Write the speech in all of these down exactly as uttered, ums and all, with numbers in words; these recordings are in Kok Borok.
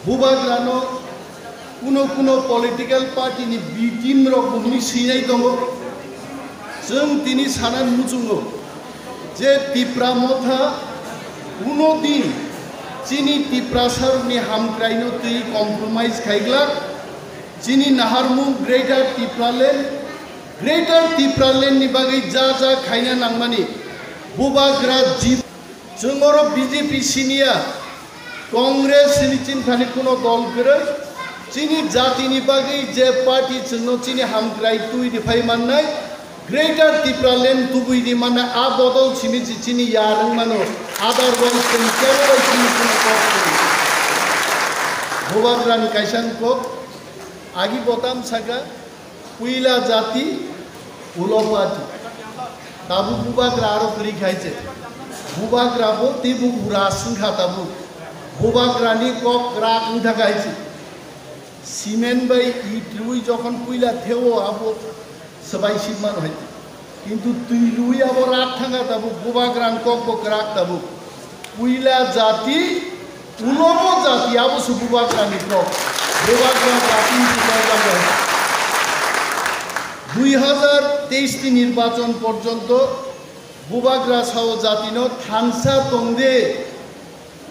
Bubagrano kuno kuno political party ni B team rok bo hwnwi swinai tongo. Chwng tini sana muchungo je Tipra Motha kuno din chini Tiprasa rokni hamkraino twi compromise khaiglak. Chini naharmung Greater Tipraland, Greater Tipraland ni bagwi ja ja khaina nangmani Bubagra jib Chwng oro B J P siniya, Congress sini chinthani kuno dol kwrwi, chini jatini bagwi je party chwngno chini hamkrai twi rwphai mannai, Greater Tipraland tubui rwi mannai, a bodol simi si chini yar wng mano, otherwise chwng kebo bai chini kuno kok kwrwi. Bubagrani kaisa kok, agi botam saka, Puila jati, ulo party. Tabuk Bubagra aro kwrwi khai se. Bubagra bo tei bo ura swngkha tabuk. Bubagrani kok kwrak wngkha khai se. Cement bai it rwi jokhon puila theo abo swbai sibmano hai. Kintu twi rwi abo rak thangkha tabuk. Bubagrani kok bo kwrak tabuk. Puila jati, ulobo jati, abo se Bubagrani kok. Bubagra jati ni kok abo. Dui hazar teis ni nirbachon porjonto Bubagra sao jatino thansa tongde,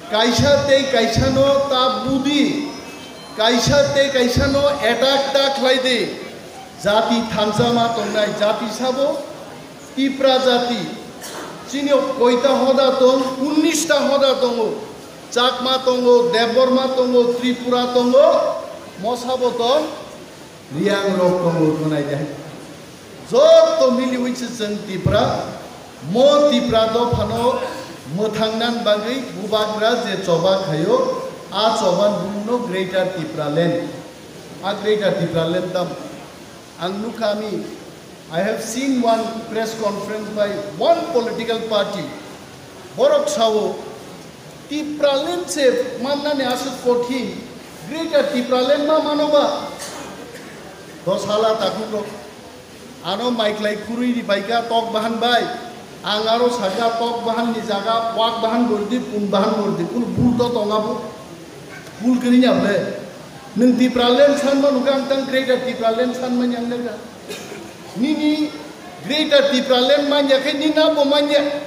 kaisa tei kaisano ta budi, kaisa tei kaisano attack ta khlaide, jati thansa ma tongnai, jati sabo Tipra jati, chini koita hoda tong, unnish ta hoda tongo. Chakma tongo, Debbarma tongo, Tripura tongo, mosabo tong, Riang rok tongo tonai de. Joto miliwi se chwng Tipra, mo Tipra dophano mwthangnan bagwi Bubagra je choba khaio, a choban bumungno Greater Tipraland. A Greater Tipraland tam. Ang nukha ami, I have seen one press conference by one political party. Borok sao, Tipraland se mannani aswk kothin, Greater Tipraland ma mano ba? Dos hala takhuk rok. Ano maiklai khurui ri paikha tok bahan bai. Ang aro sakha tok bahan ni jaga wak bahan gordi, pun bahan gordi. Kunu bul to tong abo. Bul kwrwi ni able. Nwng Tipraland san mano khe ang tang Greater Tipraland san manya ang nai kha. Nini Greater Tipraland manya khe nini abo manya.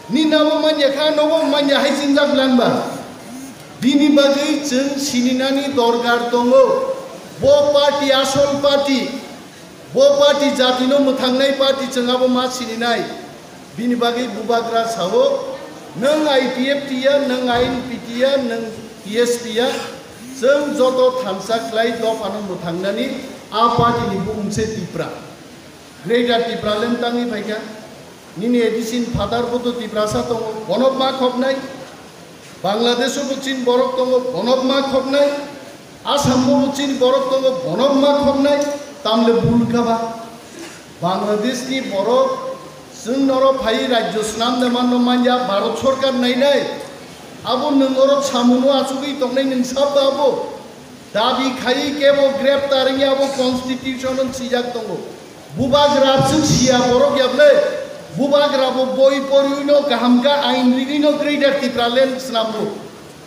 Nini abo manya khe ano bo manya hai sinjak lang ba. Bini bagwi chwng sininani dorkar tongo. Bo party asol party. Bo party jatino mwthangnai party chwng abo ma sininai. Bini bagwi Bubagra sao, nwng I P F T ya, nwng I N P T ya, nwng T S P ya, chwng joto thansa khlai dophano mwthangnani a party ni bumung se Tipra. Greater Tipraland tangwi phaikha. Nini A D C ni phatar bo to Tiprasa tongo, bono ma khoknai. Bangladesh o bo chini borok tongo, bono ma khoknai. Assam o bo chini borok tongo, bono ma khoknai. Tamle bul kha ba. Bangladesh ni borok chwng noro phai rajyo swnam de manno manya Bharat sorkar nainai. Abo nwng oro samung o achugwi tongnai nwng sab ba abo. Dabi khai kebo greptar wngya abo constitution o swijak tongo. Bubagra bwswk siya borok ya ble? Bubagra bo boi poriwi no kaham kha ain rigwi no Greater Tipraland swnamgo.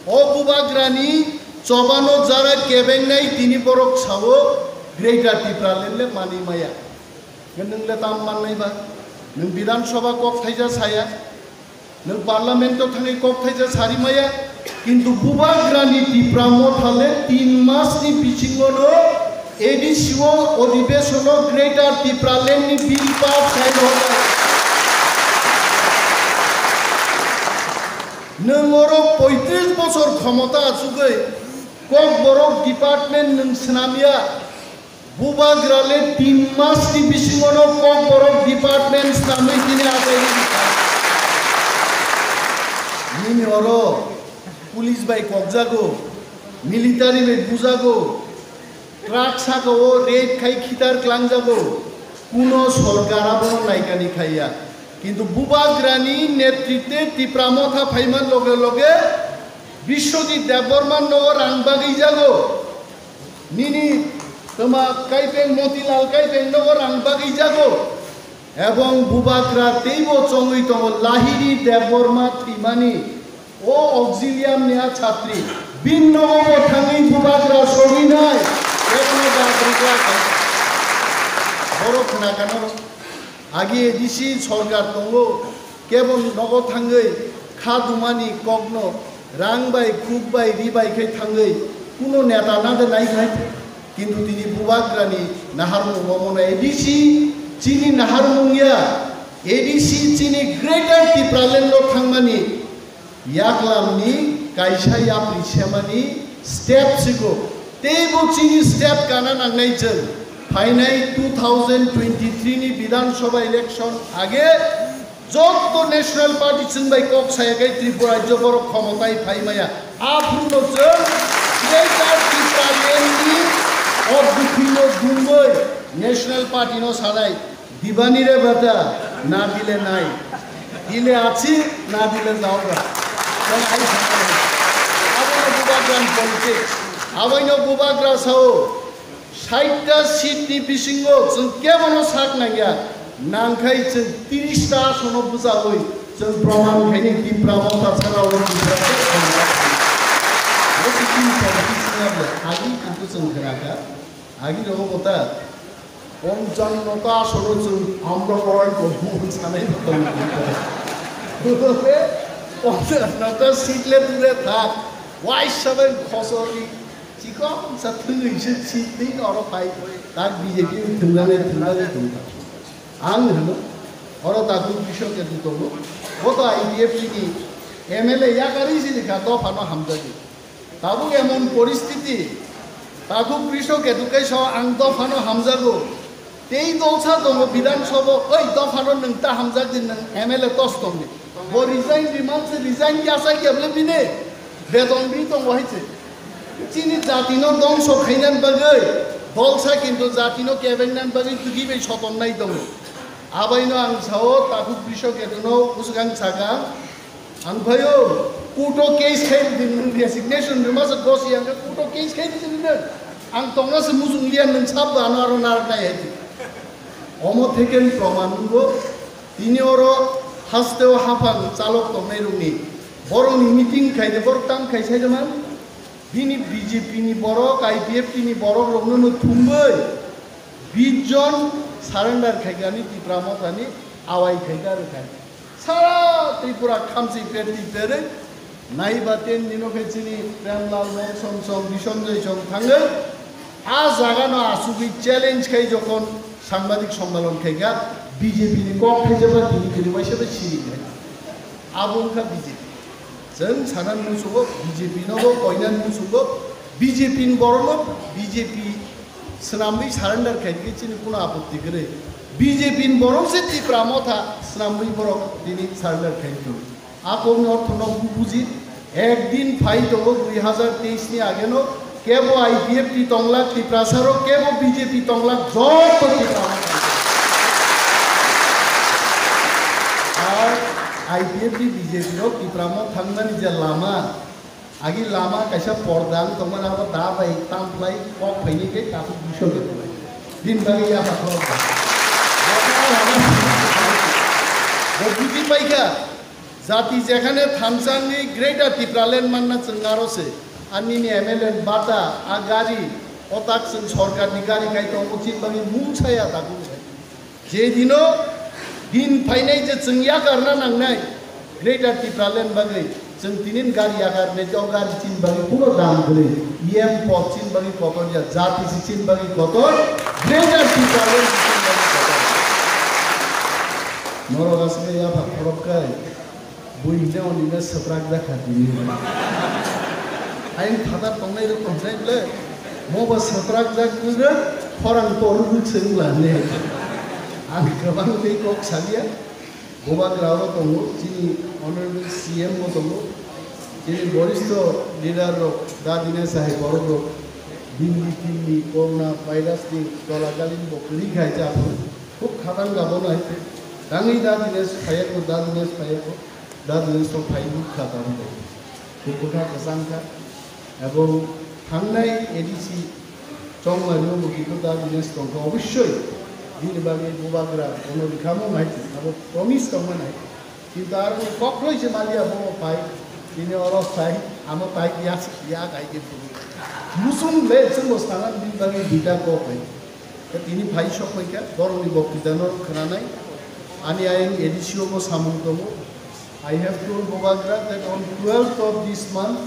O Bubagrani chobano jara kebengnai tini borok sao Greater Tipraland le manwi maya. Nwng le tam mannai ba? Nwng Bidhan Sabha kok thaisa saya. Nwng parliament o thangwi kok thaisa sari maya, kintu Bubagrani Tipra Motha le tin mas ni bisingo no A D C o odhibesono Greater Tipraland ni bill pass khai rwkha. Nwng oro poitris bochor khomota achugwi Kokborok department nwng swnamya. Bubagra le tin mas ni bisingo no Kokborok department swnamwi tini achaini rikha. Nini oro police bai kokjago, military bai bujago, truck saka o raid khai khitar klangjago, kuno sorkar abono naikani khaiya. Kintu Bubagrani netritwe Tipra Motha phaima loge loge Biswajit Debbarma no rang bagwi jago. Nini twma kaipeng Motilal kaipeng nogo rang bagwi jago. Ebong Bubagra teibo chongwi tongo Lahiri Debbarma thwimani o auxilium ni a chhatri. Bini nogo bo thangwi bubagra sogwi nai. Ekno da bubagra. Borok khna kano. Agi A D C sorkar tongo, kebo nogo thangwi kha dumani kokno rang bai, khuk bai, ri bai khe thangwi kuno neta nade nai khai. Kintu tini bubagrani naharmung omono A D C chini naharmung ya. A D C chini Greater Tipraland lo thangmani yaklamni kaisa yapri semani step siko. Teibo chini step kana nangnai chwng. Phainai two thousand twenty-three ni Bidhan Sabha election age jotto National Party chwng bai kok saya khe Tripura rajyo borok khomotai phai maya. Aphuru no chwng Greater Tipraland ni o dukhino dungwi National Party no sanai. Dibani re bata, na dile nai. Dile achi, na dile jaoga. Tong ai bhagwan. Abono bubagra politics. Aboino bubagra sao. Sait ta seat ni bisingo chwng kebono sak nangya. Nangkhai chwng tiris ta asono bwchawi. Chwng proman khaini Tipra Motha chara oro Gujarat o thangya. Bo si tin politics ni abo. Agi kintu chwng khnakha. Agi rogo bota. পঞ্চান্নটা আসনে চুল আমরা করাই করবো, জানাই করবো। পঞ্চান্নটা সিটলে দূরে থাক, ওয়াই সাবেন খসরি, চিকন সাথে এসে সিট নেই, ওরা পাই, তার বিজেপি থুঙ্গানে থুঙ্গানে থুঙ্গা। আং হলো, ওরা তাকে কৃষকে দিত, ও তো আইপিএফটি নি এমএলএ ইয়াকারি জিনিস, দফানো হামজানি। Tabuk emon poristiti, takhuk Krishok education ang dophano hamjago. Tei dolsa tongo Bidhan Sabha, oi dophano nwng ta hamjak di nwng M L A tos tongdi. Bo resign rimang se resign yasa ya bole bini beton ri tongo hai se. Chini jatino dongso khainan bagwi, dolsa kintu jatino kebengnan bagwi twi bai soton nai tongo. Abaino ang sao takhuk Krishok eduno usgang sakang. Ang phaio, kuto case khai di nwng resignation rwma se gosi ang kuto case khai di nwng. Ang tongna se mujung liya nwng sab ba ano aro narak nai hai di. Omo theken proman nungo, tini oro hasteo haphang chalok tongnai rokni. Borokni meeting khai de, borok tam khai sai de man. Bini B J P ni borok, I P F T ni borok rokno no thumbai. Bish jon surrender khaikani Tipra Mothani awai khaika rwkha. Sara Tripura khamsi perti perwi naiba ten dino khe chini Premlal Monsong song, Bisonjoy song thangwi a jaga no asugwi challenge khai jokhon sangbadik sommalon khaikha, B J P ni kok khaijaba tini tini waisa bai siri khai. Abo wngkha B J P. Chwng sanani muchungo B J P no bo koinani muchungo B J P ni borok no B J P swnamwi surrender khai khe chini kuno apotti kwrwi. B J P ni borok se Tipra Motha swnamwi borok tini surrender khai tong. A kokni ortho no bu buji ek din phai tongo dui hazar teis ni age no kebo I P F T tonglak Tiprasa rok kebo B J P tonglak joto Tipra Motha. Ar I P F T B J P rok Tipra Motha thangmani je lama, agi lama kaisa porda ang tongmani abo da bai tam khlai kok phaini khe takhuk bisoi khe tongnai. Bini bagwi yapha khorok ba. Bo buji paikha, jati jekhane thamsangni Greater Tipraland manna chwng aro se. Ar nini M L A ni bata, a gari, o tak chwng sorkarni gari khai tongo, chini bagwi mung saya takhuk. Je dino din phainai je chwng yakarna nangnai Greater Tipraland bagwi, chwng tinin gari yakarnai, o gari chini bagwi kuno dam kwrwi, E M pod chini bagwi kotor ya, jati si chini bagwi kotor, Greater Tipraland si chini bagwi kotor. Norok aswk yapha khorok kai. Bui hwnwi hwnwi swprak jak kha tini. Ayang phatar tongnai rok tongnai ble. Mo bo swprak jak rwjak, khorang toru rwk se wngla hwnwi. Ang kwbang tei kok salia. Bubagra oro tongo, chini honorable C M bo tongo. Chini boristho leader rok, da Dinesh hai borok rok. Bini bini corona virus ni cholakalin bo kwrwi khai cha phuru. Khub khatang ga bono hai se. Tangwi da Dinesh phaiya ko, da Dinesh phaiya ko. Da Dinesh to phai nuk kha tamo de. Khub bwkha kwchang kha. Ebong thangnai A D C chongmani o mugi to da Dinesh tongkha obosoi. Bini bagwi bubagra bono rikha mo hai se. Abo promise tongmani hai. Kintu aro ni kokroi se maliya bo phai. Bini oro phai. Amo tai yak yak ai ke phuru. Musung le chwngbo sana bini bagwi duita kok hai. Tini phai sok phai kha borokni boktitano khwnanai. Ani ayang A D C o bo samung tongo. I have told Bubagra that on twelfth of this month,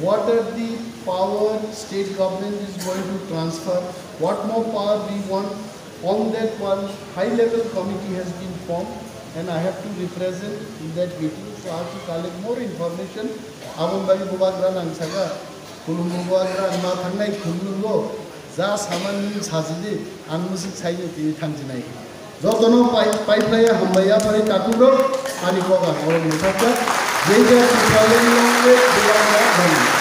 what are the power state government is going to transfer, what more power we want, on that one high level committee has been formed and I have to represent in that meeting. So I have to collect more information. Aboni bagwi Bubagra nang saka, khulumbo Bubagra ang ma thangnai khulumbo, ja samani sajidi ang musik saini tini thangjinai. Jotono pai paiphai hambai yapharwi takhuk rok ani koga borok mwthakjak. Jai jai Tipraland long live Bubagra bani.